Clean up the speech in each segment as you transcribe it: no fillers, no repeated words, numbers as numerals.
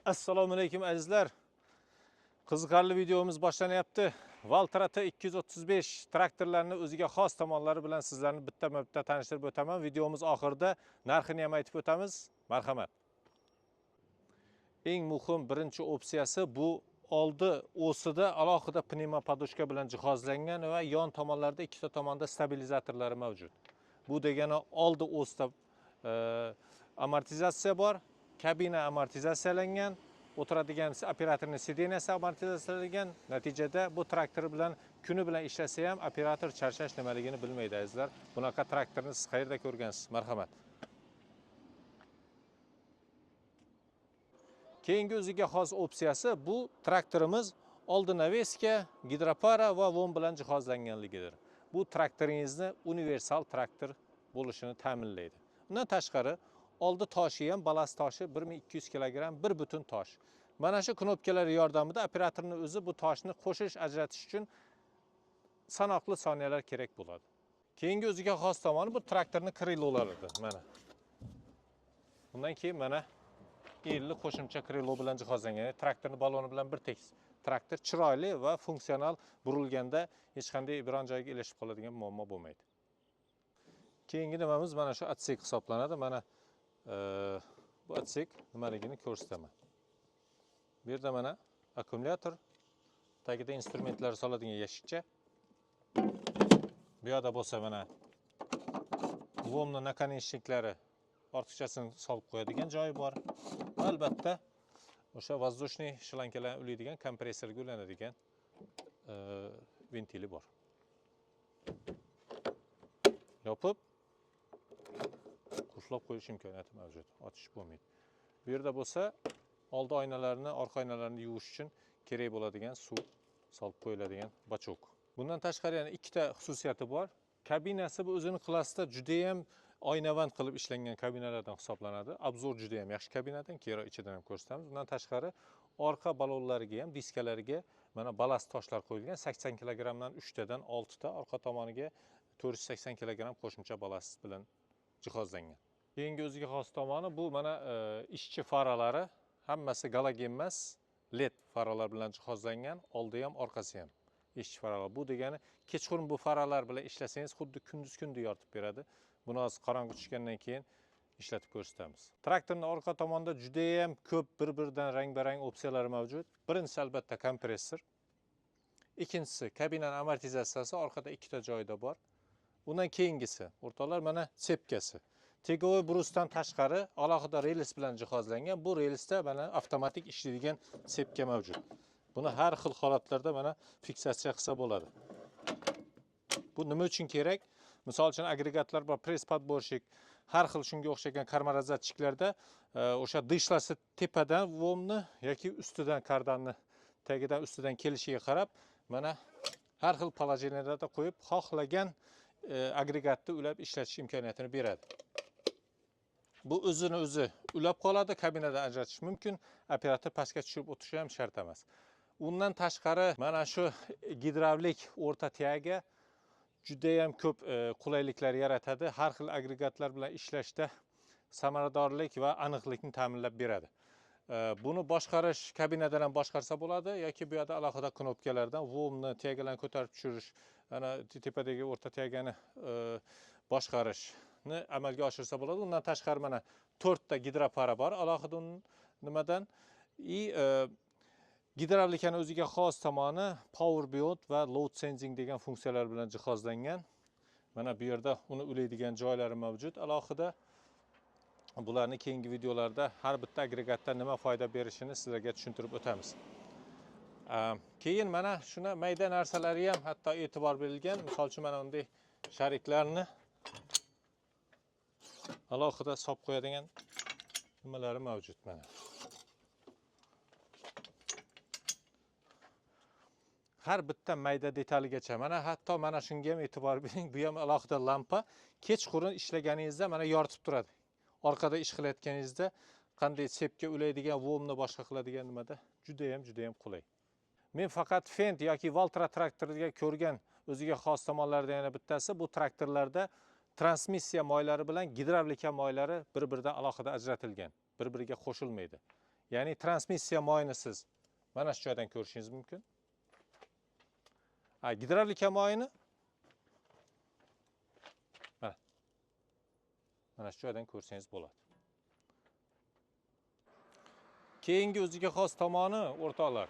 Assalomu alaykum azizlar. Qiziqarli videomiz boshlanyapti. Valtra T235 traktorlarini o'ziga xos tomonlari bilan sizlarni bittama-bitta tanishtirib o'taman. Videomiz oxirida narxini ham aytib o'tamiz. Marhamat. Eng muhim birinchi opsiyasi bu oldi o'sida alohida pnevmopodushka bilan jihozlangan va yon tomonlarda ikkita tomonda stabilizatorlari mavjud. Bu degani oldi o'sida amortizatsiya bor, kabina amortizatsiyalangan, o'tiradigan operatorning sideniyasi amortizatsiyalangan. Natijada bu traktor bilan kuni bilan ishlasa ham operator charchash nimaligini bilmaydi azizlar. Bunaqa traktorni siz qayerda ko'rgansiz? Marhamat. Keyingi o'ziga xos opsiyasi bu traktorimiz oldi naveska, gidropara va vom bilan jihozlanganligidir. Bu traktoringizni universal traktor bo'lishini ta'minlaydi. Undan tashqari oldi toshi ham balast toshi 1200 kilogramm bir butun tosh. Mana shu knopkalar yordamida operatorning o'zi bu toshni qo'shish, ajratish uchun sanoqli soniyalar kerak bo'ladi. Keyingi o'ziga xos tomoni bu traktorning krilolaridir. Mana. Undan keyin mana 50 qo'shimcha krilo bilan jihozlangan. Ya'ni traktorning baloni bilan bir tekis. Traktor chiroyli va funksional burilganda hech qanday biron joyga ilashib qoladigan muammo bo'lmaydi. Keyingi nimamiz mana shu otsek hisoblanadi. Mana bu otsek nimaligini ko'rsataman. Bu yerda mana akkumulyator, tagida instrumentlar soladigan yashikcha. Bu yerda bo'lsa mana lomni nakonechniklari ortiqchasini solib qo'yadigan joyi bor. Va albatta o'sha воздушный shlankalarni ulaydigan kompressorga ulanadigan ventili bor. Yopib qulflab qo'yish imkoniyati mavjud. Ochish bo'lmaydi. Bu yerda bo'lsa oldi oynalarni, orqa oynalarni yuvish uchun kerak bo'ladigan suv solib qo'yiladigan bachok. Bundan tashqari yana ikkita xususiyati bor. Kabinasi bu o'zini klassida juda ham oynavand qilib ishlangan kabinalardan hisoblanadi. Obzor juda ham yaxshi kabinadan, keyin ichidan ham ko'rsatamiz. Bundan tashqari orqa balonlariga ham, diskalariga mana balast toshlar qo'yilgan. 80 kilogrammdan 3 tadan 6 ta, orqa tomoniga 480 kilogramm qo'shimcha balast bilan jihozlangan. Keyingi o'ziga xos tomoni bu mana ishchi faralari, hammasi galogen emas, LED faralar bilan jihozlangan, oldi ham, orqasi ham ishchi faralar. Bu degani kechqurun bu faralar bilan ishlasangiz xuddi kunduz kunda yoritib beradi. Buni hozir qorong'i tushgandan keyin ishlatib ko'rsatamiz. Traktorning orqa tomonida juda ham ko'p bir-biridan rang-barang opsiyalar mavjud. Birinchisi albatta kompressor. Ikkinchisi kabinaning amortizatsiyasi orqada ikkita joyida bor. Undan keyingisi o'rtoqlar mana sepkasi. Tegovoy brusdan tashqari alohida rels bilan jihozlangan. Bu relsda mana avtomatik ishlaydigan sepka mavjud. Buni har xil holatlarda mana fiksatsiya qilsa bo'ladi. Bu nima uchun kerak? Misol uchun agregatlar bor, press podborщик, har xil shunga o'xshagan karmarazatchiklarda o'sha dıshlasi tepadan vomni yoki ustidan kardanni tagidan ustidan kelishiga qarab mana har xil положениyalarda qo'yib xohlagan agregatni ulab ishlatish imkoniyatini beradi. Bu o'zini o'zi ulab qoladi, kabinadan ajratish mumkin, operator pastga tushib o'tirishi ham shart emas. Undan tashqari mana shu gidravlik o'rta tiyaga juda ham ko'p qulayliklar yaratadi. Har xil agregatlar bilan ishlashda samaradorlik va aniqlikni ta'minlab beradi. Buni boshqarish kabinadan ham boshqarsa bo'ladi yoki bu yerda alohida knopkalardan vomni tiyagalarni ko'tarib tushirish, ana tepadagi o'rta tiyagani boshqarishni amalga oshirsa bo'ladi. Undan tashqari mana 4 ta gidropara bor alohida uning nimadan gidravlikani o'ziga xos tomoni Power Beyond va Load Sensing degan funksiyalar bilan jihozlangan. Mana bu yerda uni ulaydigan joylari mavjud alohida. Bularni keyingi videolarda har bitta agregatda nima foyda berishini sizlarga tushuntirib o'tamiz. Keyin mana shuna mayda narsalari ham hatto e'tibor berilgan. Misol uchun mana bunday shariklarni alohida solib qo'yadigan nimalari mavjud mana. Har bitta mayda detaligacha mana hatto mana shunga ham e'tibor bering. Bu ham alohida lampa. Kechqurun ishlaganingizda mana yoritib turadi. Orqada ish qilayotganingizda qanday sepga ulaydigan, vomni boshqa qiladigan nimada juda ham, juda ham qulay. Men faqat Fendt yoki Valtra traktoriga ko'rgan o'ziga xos tomonlaridan yana bittasi bu traktorlarda transmissiya moylari bilan gidravlika moylari bir-biridan alohida ajratilgan, bir-biriga qo'shilmaydi. Ya'ni transmissiya moyini siz mana shu joydan ko'rishingiz mumkin. Gidravlika moyini mana shu joydan ko'rsangiz bo'ladi. Keyingi o'ziga xos tomoni o'rtoqlar,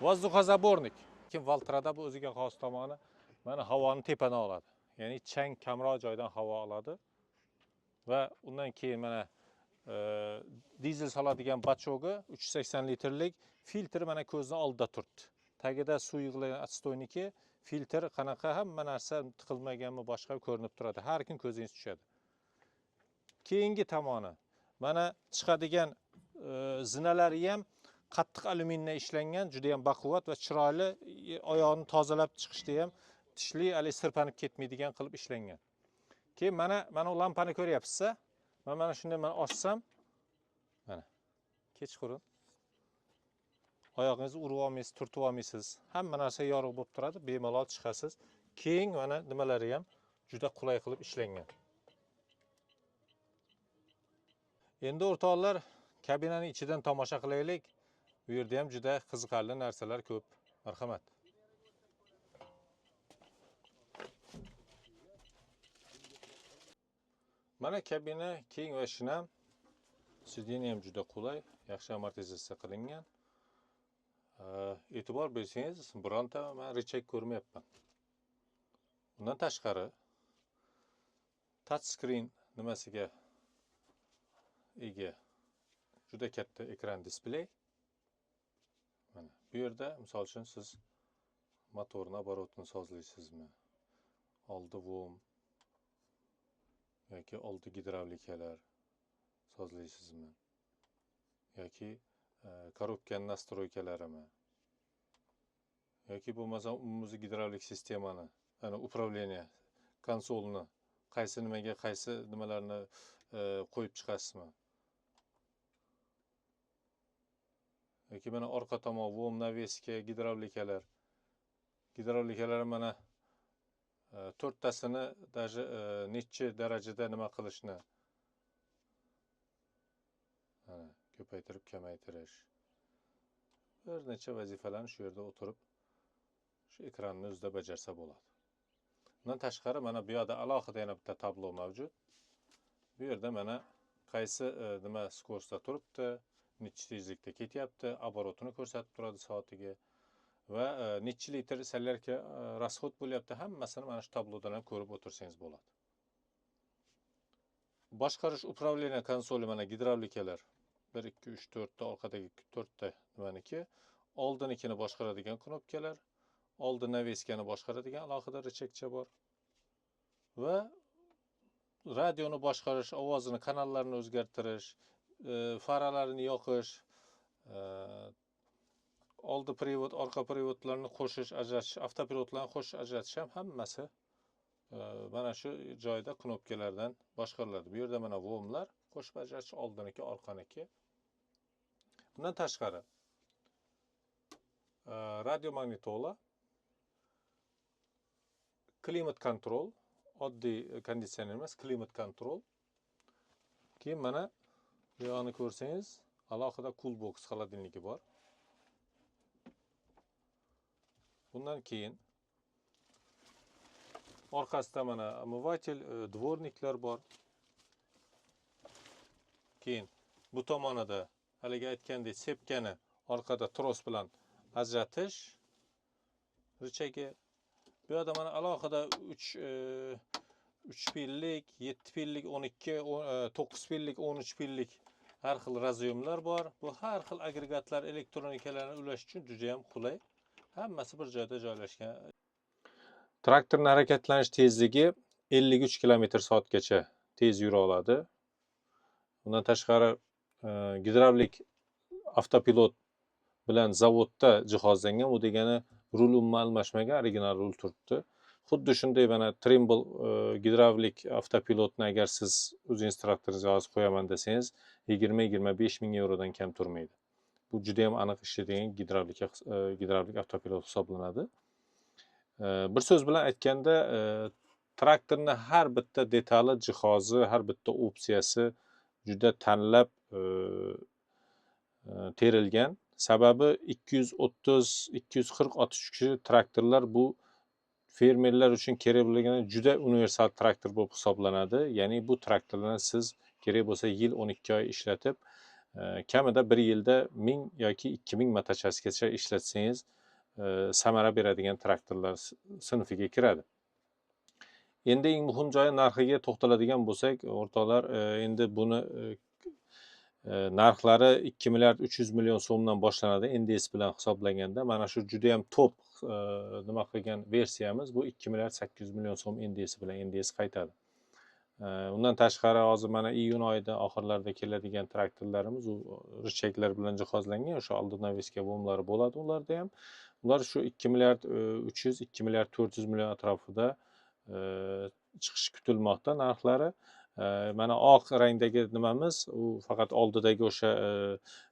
воздухозаборник. Lekin Valtrada bu o'ziga xos tomoni mana havoni tepadan oladi. Ya'ni chang kamroq joydan havo oladi va undan keyin mana dizel soladigan bachogi 380 litrlik filtr mana ko'zni oldida turibdi. Tagida suv yig'ilgan отстойники, filtr qanaqa, hamma narsa tiqilmaganmi boshqa ko'rinib turadi. Har kun ko'zingiz tushadi. Keyingi tomoni mana chiqadigan zinalari ham qattiq alyumindan ishlangan, juda ham baquvvat va chiroyli, oyog'ini tozalab chiqishda ham tishli, hali sirpanib ketmaydigan qilib ishlangan. Keyin mana u lampani ko'ryapsiz-a? Men mana shunday mana ochsam, mana kechqurun oyog'ingizni urib olmaysiz, turtib olmaysiz. Hamma narsa yorug' bo'lib turadi, bemalol chiqasiz. Keyin mana nimalari ham juda qulay qilib ishlangan. Endi o'rtoqlar, kabinaning ichidan tomosha qilaylik. Bu yerda ham juda qiziqarli narsalar ko'p. Marhamat. Mana kabina keng va shinam. Sideniya ham juda qulay, yaxshi amortizatsiya qilingan. E'tibor bersangiz, bironta men richak ko'rmayapman. Undan tashqari touch screen nimasiga ega juda katta ekran displey. Mana bu yerda misol uchun siz motorni oborotini sozlaysizmi? Oldi vom yoki oldi gidravlikalar sozlaysizmi? Yoki korobkaning nastroykalarimi? Yoki bo'lmasa umumiy gidravlik sistemani, ya'ni управление konsolini qaysi nimaga qaysi nimalarni qo'yib chiqasizmi? Yoki mana orqa tomon vom, naveska, gidravlikalar. Gidravlikalar mana to'rttasini даже necha darajada nima qilishni mana ko'paytirib kamaytirish. Bir necha vazifalarni shu yerda o'tirib shu ekranni o'zida bajarsa bo'ladi. Bundan tashqari mana bu yerda alohida yana bitta tablo mavjud. Bu yerda mana qaysi nima skorsda turibdi, necha tezlikda ketyapti, oborotini ko'rsatib turadi soatiga va necha litr solyarka rasxod bo'lyapti, hammasini mana shu tablodan ham ko'rib o'tirsangiz bo'ladi. Boshqarish управление konsoli mana gidravlikalar 1 2 3 4 ta orqadagi 4 ta nimaniki, oldinikini boshqaradigan knopkalar, oldi naveskani boshqaradigan alohida richakcha bor va radioni boshqarish, ovozini, kanallarni o'zgartirish, faralarni yoqish, oldi privod, orqa privodlarni qo'shish, ajratish, avtopilotlarni qo'shish, ajratish ham hammasi mana shu joyda knopkalardan boshqariladi. Bu yerda mana vomlar qo'shib ajratish, oldiniki, orqaniki. Bundan tashqari radio magnitola, klimat kontrol, oddiy konditsioner emas, klimat kontrol. Keyin mana bu yoqni ko'rsangiz, alohida cool box xolodilniki bor. Bundan keyin orqasida mana омыватель, dvorniklar bor. Keyin bu tomonida haligi aytgandek sepkani orqada tros bilan ajratish richagi. Bu yerda mana alohida 3 pillik, 7 pillik, 12, 9 pillik, 13 pillik har xil raz'yomlar bor. Bu har xil agregatlar, elektronikalarni ulash uchun juda ham qulay. Hammasi bir joyda joylashgan. Traktorning harakatlanish tezligi 53 km/soatgacha tez yura oladi. Bundan tashqari gidravlik avtopilot bilan zavodda jihozlangan. U degani rul umuman almashmagan, original rul turibdi. Xuddi shunday mana Trimble gidravlik avtopilotni agar siz o'zingiz traktoringizga hozir qo'yaman desangiz, 20-25 ming yevrodan kam turmaydi. Bu juda ham aniq ishlaydigan gidravlik avtopilot hisoblanadi. Bir so'z bilan aytganda, traktorning har bitta detali, jihozi, har bitta opsiyasi juda tanlab terilgan. Sababi 230, 240 otish kuchi traktorlar bu fermerlar uchun kerak bo'lgan juda universal traktor bo'lib hisoblanadi. Ya'ni bu traktorlarni siz kerak bo'lsa yil 12 oy ishlatib, kamida bir yilda 1000 yoki 2000 motachasgacha ishlatsangiz, samara beradigan traktorlar sinfiga kiradi. Endi eng muhim joyi narxiga to'xtaladigan bo'lsak, o'rtoqlar, endi buni narxlari 2 milliard 300 million so'mdan boshlanadi NDS bilan hisoblanganda. Mana shu juda ham top nima qilgan versiyamiz bu 2 milliard 800 million so'm NDS bilan NDS qaytadi. Undan tashqari hozir mana iyun oyida oxirlarida keladigan traktorlarimiz u richaglar bilan jihozlangan, o'sha oldin naviska bomlari bo'ladi ularda ham. Ular shu 2 milliard 300, 2 milliard 400 million atrofida chiqishi kutilmoqda narxlari. Mana oq rangdagi nimamiz, u faqat oldidagi o'sha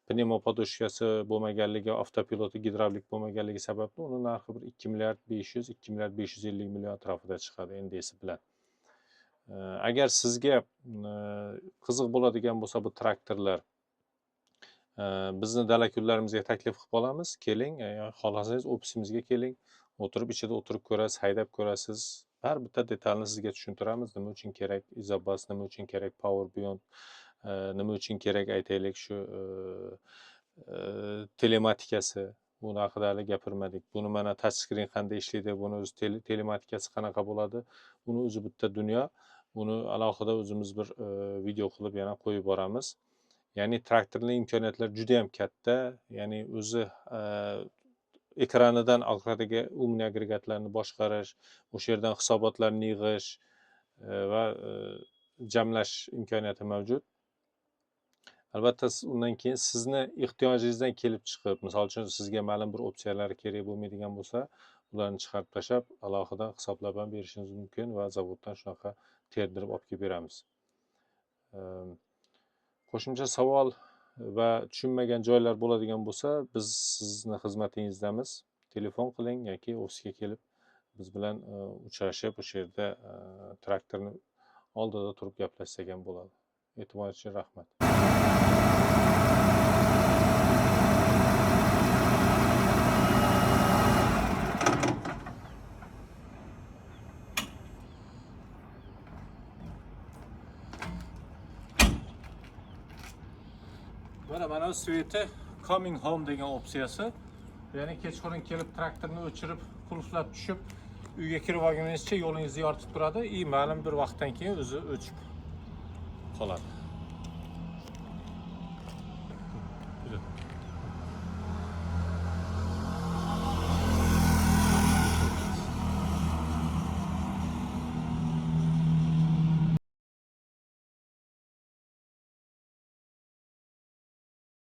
pnevmopodushkasi bo'lmaganligi, avtopiloti gidravlik bo'lmaganligi sababli uni narxi bir 2 milliard 500, 2 milliard 550 million atrofida chiqadi NDS bilan. Agar sizga qiziq bo'ladigan bo'lsa bu traktorlar, bizni dala kunlarimizga taklif qilib qolamiz. Keling, xohlasangiz ofisimizga keling, o'tirib ichida o'tirib ko'rasiz, haydab ko'rasiz. Har bitta detalni sizga tushuntiramiz, nima uchun kerak Isobus, nima uchun kerak Power Beyond, nima uchun kerak aytaylik shu telematikasi, buni haqida hali gapirmadik. Buni mana touch screen qanday ishlaydi, buni o'zi telematikasi qanaqa bo'ladi, buni o'zi bitta dunyo. Buni alohida o'zimiz bir video qilib yana qo'yib boramiz. Ya'ni traktorning imkoniyatlari juda ham katta. Ya'ni o'zi ekranidan orqadagi умный agregatlarni boshqarish, o'sha yerdan hisobotlarni yig'ish va jamlash imkoniyati mavjud. Albatta undan keyin sizni ehtiyojingizdan kelib chiqib, misol uchun sizga ma'lum bir opsiyalar kerak bo'lmaydigan bo'lsa, ularni chiqarib tashlab, alohida hisoblab ham berishingiz mumkin va zavoddan shunaqa terdirib olib kelib beramiz. Qo'shimcha savol va tushunmagan joylar bo'ladigan bo'lsa, biz sizni xizmatingizdamiz. Telefon qiling yoki ofisga kelib biz bilan uchrashib, o'sha yerda traktorni oldida turib gaplashsak ham bo'ladi. E'tiboringiz uchun rahmat. Mana sveti coming home degan opsiyasi. Ya'ni kechqurun kelib traktorni o'chirib, qulflab tushib, uyga kirib olguningizcha yo'lingizni yoritib turadi. Ma'lum bir vaqtdan keyin o'zi o'chib qoladi.